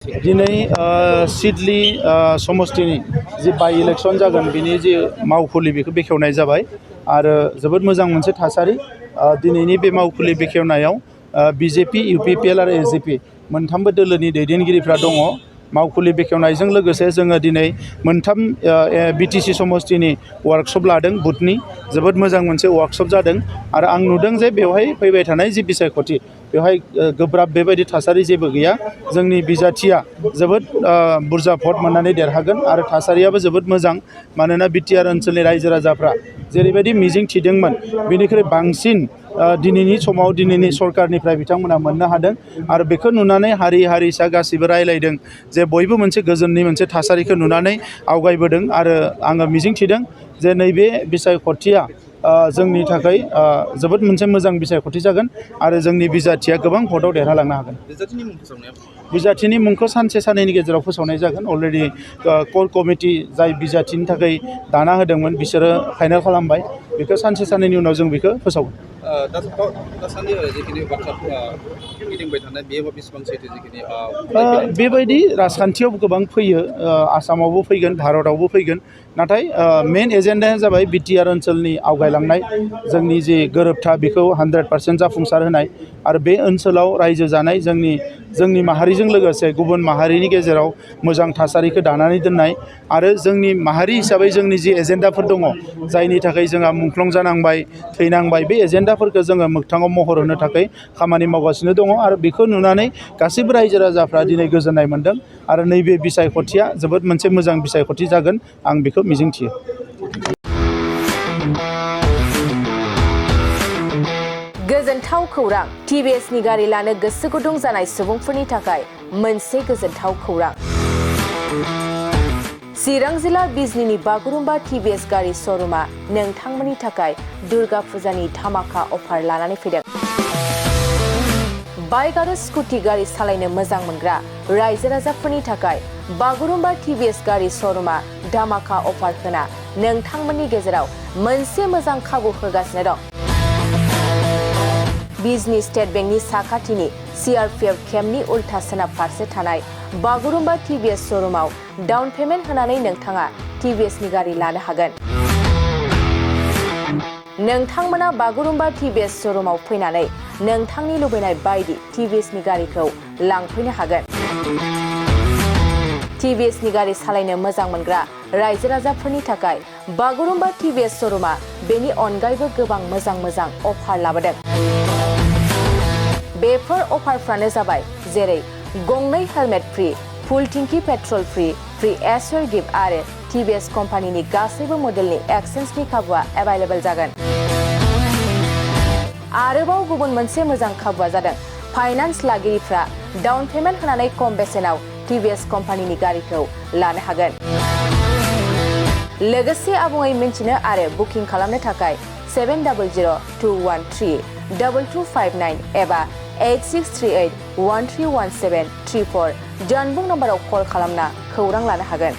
दिनै सिडली समस्तिनि जि बाइ इलेक्शन जागोन बिनि जि मावखुलि बेखौ बेखेवनाय जाबाय आरो जोबोद मोजां मोनसे थासारि दिनैनि बे मावखुलि बेखेवनायाव बिजेपि इउपिपिएल आरो एसडिपि मोनथामबो दोलोनि दैदेनगिरिफ्रा दङ मावखुलि बेखेवनायजों लोगोसे जोङो दिनै मोनथाम बिटिसि समस्तिनि वार्कशप लादों बुथनि जोबोद मोजां मोनसे वार्कशप जादों आरो आं नुदों जे बेवहाय फैबाय थानाय जि बिसायख'थि बेवहाय गोब्राब बेबायदि थासारि जेबो गैया जोंनि बिजाथिया जोबोद बुरजा भट मोननानै देरहागोन आरो थासारियाबो जोबोद मोजां मानोना बिटिआर ओनसोलनि रायजो राजाफ्रा जेरैबायदि मिजिं थिदोंमोन बेनिख्रुइ बांसिन दिनैनि समाव दिनैनि सरकारनिफ्राय बिथांमोना मोननो हादों आरो बेखौ नुनानै हारि हारिसा गासिबो रायलायदों जे बयबो मोनसे गोजोननि मोनसे थासारिखौ नुनानै आवगायबोदों आरो आङो मिजिं थिदों जे नैबे बिसायख'थिया जोंनि थाखाय जोबोद मोनसे मोजां बिसायख'थि जागोन आरो जोंनि बिजाथिया गोबां भटआव देरहालांनो हागोन। बिजाथिनि मुंखौ सानसे साननैनि गेजेराव फोसावनाय जागोन अलरेडि कोर कमिटि जाय बिजाथिनि थाखाय दाना होदोंमोन बिसोरो फाइनाल खालामबाय बेखौ सानसे साननैनि उनाव जों बेखौ फोसावगोन। दासान्दि जिखिनि बाथ्रा गिदिंबाय थानाय बेयो बेसेबां सैथो जिखिनि बेबायदि राजखान्थियाव गोबां फैयो आसामावबो फैगोन भारतआवबो फैगोन नाथाय मेन एजेन्डाया जाबाय बिटिआर ओनसोलनि आवगायलांनाय जोंनि जि गोरोबथा बेखौ 100% जाफुंसार होनाय आरो बे ओनसोलाव रायजो जानाय जोंनि माहारिजों लोगोसे गुबुन माहारिनि गेजेराव मोजां थासारिखौ दानानै दोननाय आरो जोंनि माहारि हिसाबै जोंनि जि एजेन्डाफोर दङ जायनि थाखाय जोंहा मुंख्लं जानांबाय थैनांबाय बे एजेन्डाफोरखौ जोङो मोगथाङाव महर होनो थाखाय खामानि मावगासिनो दङ आरो बेखौ नुनानै गासैबो रायजो राजाफ्रा दिनै गोजोननाय मोनदों आरो नैबे बिसायख'थिया जोबोद मोनसे मोजां बिसायख'थि जागोन आं बेखौ मिजिंथियो। गोजोनथाव खौरां टिभिएसनि गारि लानो गोसो गुदुं जानाय सुबुंफोरनि थाखाय मोनसे गोजोनथाव खौरां। चिरां जिल्ला बिजनीनि बागुरुम्बा टिभिएस गारि श'रुमा नोंथांमोननि थाखाय दुर्गा फुजानि धामाका अफार लानानै फैदों। बाइक आरो स्कुटि गारि सालायनो मोजां मोनग्रा रायजो राजाफोरनि थाखाय बागुरुम्बा टिभिएस गारि श'रुमा धामाका अफार होना नोंथांमोननि गेजेराव मोनसे मोजां खाबु होगासिनो दं। बिजनी स्टेट बेंकनि साखाथिनि सीआरपीएफ केम्पनि उल्था सोनाब फारसे थानाय बागुरुम्बा टिभिएस श'रुमाव डाउन पेमेन्ट होनानै नोंथाङा टिभिएसनि गारि लानो हागोन। नोंथांमोना बागुरुम्बा टिभिएस श'रुमाव फैनानै नोंथांनि लुबैनाय बायदि टिभिएसनि गारिखौ लांफैनो हागोन। टिभिएसनि गारि सालायनो मोजां मोनग्रा रायजो राजाफोरनि थाखाय बागुरुम्बा टिभिएस श'रुमा बेनि अनगायैबो गोबां मोजां अफार लाबोदों। बेफोर अफारफ्रानो जाबाय जेरै गंनै हेलमेट फ्रि, फुल टिंकि पेट्रल फ्रि एयार गिफ्ट आरो टिभिएस कम्पानिनि गासैबो मडेलनि एक्सचेन्जनि खाबुआ एभेलेबल जागोन। आरोबाव गुबुन मोनसे मोजां खाबुआ जादों फाइनान्स लागिरिफ्रा डाउन पेमेन्ट होनानै खम बेसेनाव टिभिएस कम्पानिनि गारिखौ लानो हागोन। लोगोसे आबुङै मिन्थिनो आरो बुकिं खालामनो थाखाय 7002132259 एबा 8638131734 जानबुं नम्बराव कल खालामना खौरां लानो हागोन।